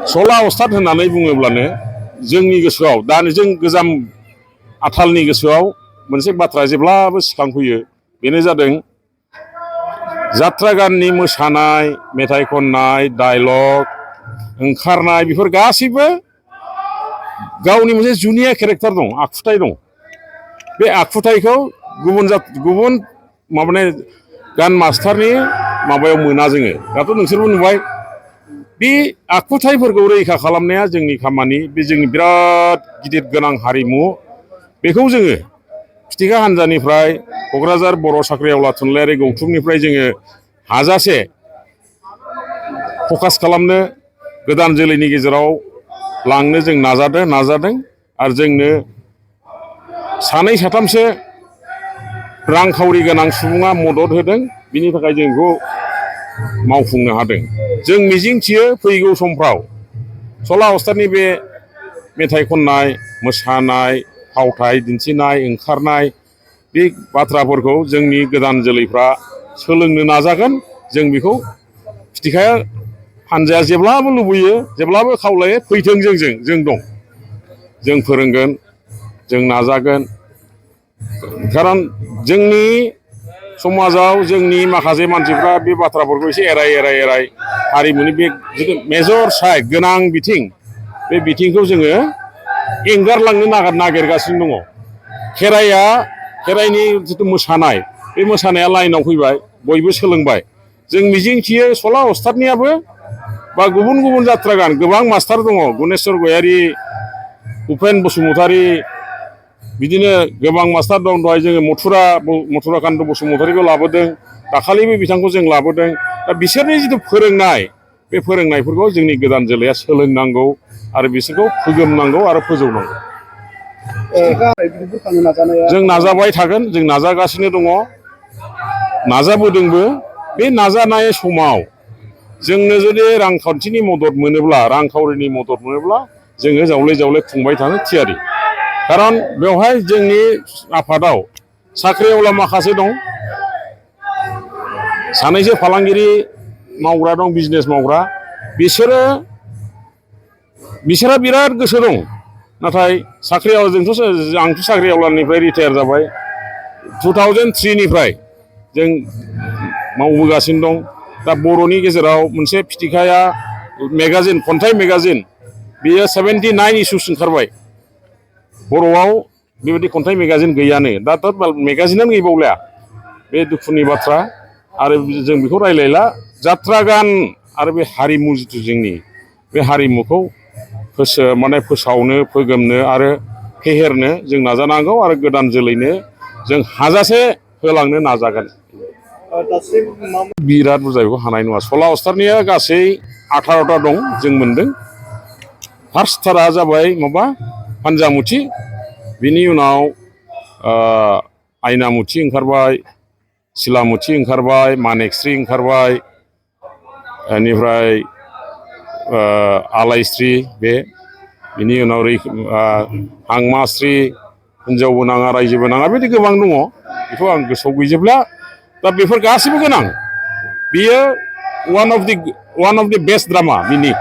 सला अस्थाद होननानै बुङोब्लानो जोंनि गोसोआव दानि जों गोजाम आथालनि गोसोआव मोनसे बाथ्रा जेब्लाबो सिखांफैयो बेनो जादों जात्रा गाननि मोसानाय मेथाइ खननाय डायलग ओंखारनाय बेफोर गासैबो गावनि मोनसे जुनिया केरेक्टार दं आखुथाय दं बे आखुथायखौ गुबुन माबाने गान मास्टारनि माबायाव मोना जोङो दाथ' नोंसोरबो नुबाय बे आखुथायफोरखौ रैखा खालामनाया जोंनि खामानि बे जोंनि बिराद गिदिर गोनां हारिमु बेखौ जोङो फिथिखा हान्जानिफ्राय क'क्राझार बर' साख्रिआवला थुनलाइयारि गौथुमनिफ्राय जोङो हाजासे फकास खालामनो गोदान जोलैनि गेजेराव लांनो जों नाजादों आरो जोंनो सानै साथामसो रांखावरि गोनां सुबुङा मदद होदों बिनि थाखाय जों बेखौ मावफुंनो हादों जों मिजिंथियो फैगौ समफ्राव सला अस्थादनि बे मेथाइ खननाय मोसानाय फावथाय दिन्थिनाय ओंखारनाय बे बाथ्राफोरखौ जोंनि गोदान जोलैफ्रा सोलोंनो नाजागोन जों बेखौ फिथिखा हान्जाया जेब्लाबो लुबैयो जेब्लाबो खावलायो फैथों जों दं जों फोरोंगोन जों नाजागोन खारन जोंनि समाजाव जोंनि माखासे मानसिफ्रा बे बाथ्राफोरखौ एसे एराय हारिमुनि बे जिथु मेजर साइड गोनां बिथिं बे बिथिंखौ जोङो एंगारलांनो नागिरगासिनो दङ खेराइनि जिथु मोसानाय बे मोसानाया लाइनाव फैबाय बयबो सोलोंबाय जों मिजिंथियो सला अस्थादनियाबो बा गुबुन जात्रा गान गोबां मास्टार दङ गुनेस्वर गयारि उपेन बसुमतारी बिदिनो गोबां मास्टार दं दहाय जोङो मथुराकान्त बसुमतारीखौ लाबोदों दाखालिबो बिथांखौ जों लाबोदों दा बिसोरनि जिथु फोरोंनाय बे फोरोंनायफोरखौ जोंनि गोदान जोलैया सोलोंनांगौ आरो बिसोरखौ फोगोमनांगौ आरो फोजौनांगौ जों नाजाबाय थागोन जों नाजागासिनो दङ नाजाबोदोंबो बे नाजानाय समाव जोंनो जुदि रांखान्थिनि मदद मोनोब्ला रांखावरिनि मदद मोनोब्ला जोङो जावले खुंबाय थानो थियारि खारन बेवहाय जोंनि आफादाव साख्रिआवला माखासे दं सानैसो फालांगिरि मावग्रा दं बिजनेस मावग्रा बिसोरा बिराद गोसो दं नाथाय आंथ' साख्रिआवलानिफ्राय रिटायार जाबाय 2003 निफ्राय जों मावबोगासिनो दं दा बर'नि गेजेराव मोनसे फिथिखाया मेगाजिन खन्थाइ मेगाजिन बेयो 79 इस्युस ओंखारबाय बर'आव बेबायदि खन्थाइ मेगाजिन गैयानो दाथ' मेगाजिनानो गैबावलाया बे दुखुनि बाथ्रा आरो जों बेखौ रायलायला जात्रा गान आरो बे हारिमु जिथु जोंनि बे हारिमुखौ फोसावनो फोगोमनो आरो फेहेरनो जों नाजानांगौ आरो गोदान जोलैनो जों हाजासे होलांनो नाजागोन बिराद बुरजा बेखौ हानाय नङा सला अस्थादनिया गासै 18टा दं जों मोनदों फार्स्टथारा जाबाय पान्जामुथि बिनि उनाव आयनामुथि ओंखारबाय सिलामुथि ओंखारबाय मानेकस्रि ओंखारबाय बेनिफ्राय आलायस्रि बिनि उनाव हांमास्रि हिनजावबो नाङा रायजोबो नाङा बिदि गोबां दङ बेखौ आं गोसोआव गैजोबला दा बेफोर गासैबो गोनां बियो one of the best drama बिनि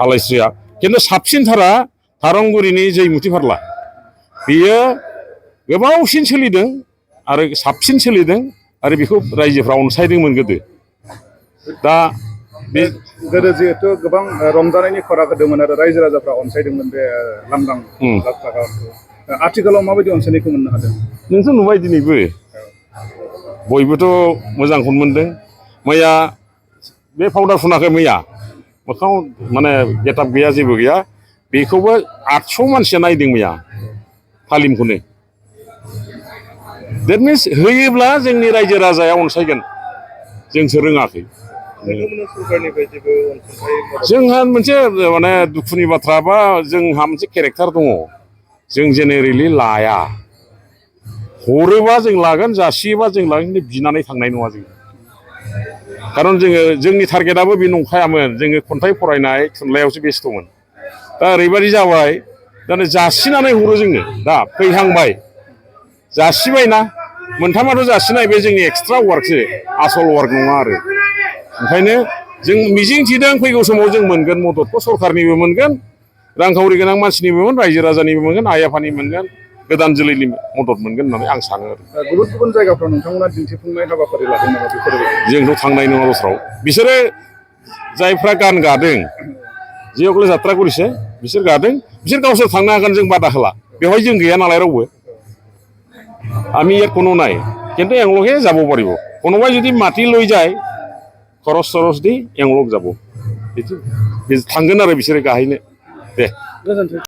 आलायस्रिया खिन्थु साबसिनथारा थारंगुरिनि जैमुथि फारला बियो गोबावसिन सोलिदों आरो साबसिन सोलिदों आरो बेखौ रायजोफ्रा अनसायदोंमोन दा गोदो जिहेतु गोबां रंजानायनि खराग होदोंमोन आरो रायजो राजाफ्रा अनसायदोंमोन बे लांदां जात्रा गानखौ आथिखालाव माबायदि अनसायनायखौ मोननो हादों नोंथ' नुबाय दिनैबो बयबोथ' मोजांखौनो मोनदों मैया बे पाउडार फुनाखै मैया मोखाङाव माने गेटआप गैया जेबो गैया बेखौबो 800 मानसिया नायदों मैया तालिमखौनो देट मिन्स होयोब्ला जोंनि रायजो राजाया अनसायगोन जोंसो रोङाखै जोंहा मोनसे माने दुखुनि बाथ्रा बा जोंहा मोनसे केरेक्टार दङ जों जेनेरेलि लाया हरोबा जों लागोन जासियोबा जों लागोन खिन्थु बिनानै थांनाय नङा जों खारन जोंनि टारगेटआबो बे नंखायामोन जोङो खन्थाइ फरायनाय थुनलाइयावसो बेस्थ'मोन दा ओरैबायदि जाबाय दानो जासिनानै हरो जोंनो दा फैहांबाय जासिबायना मोनथामाथ' जासिनाय बे जोंनि एक्सट्रा वार्कसो आसल वार्क नङा आरो ओंखायनो जों मिजिं थिदों फैगौ समाव जों मोनगोन मददखौ सरखारनिबो मोनगोन रांखावरि गोनां मानसिनिबो मोनगोन रायजो राजानिबो मोनगोन आइ आफानि मोनगोन गोदान जोलैनि मदद मोनगोन होननानै आं सानो आरो गुबुन गुबुन जायगाफ्राव नोंथांमोना दिन्थिफुंनाय हाबाफारि लादों नामा बेफोरबायदि जोंथ' थांनाय नङा दस्राव बिसोरो जायफ्रा गान गादों जियावले जात्रा करिसे बिसोर गादों बिसोर गावसोर थांनो हागोन जों बादा होला बेवहाय जों गैया नालाय रावबो আমি ইয়াত কোনো নাই কিন্তু এওঁলোকে যাব পাৰিব কোনোবাই যদি মাটি লৈ যায় খৰচ চৰচ দি এওঁলোক যাব थांगोन आरो बिसोरो गाहैनो दे गोजोन्थों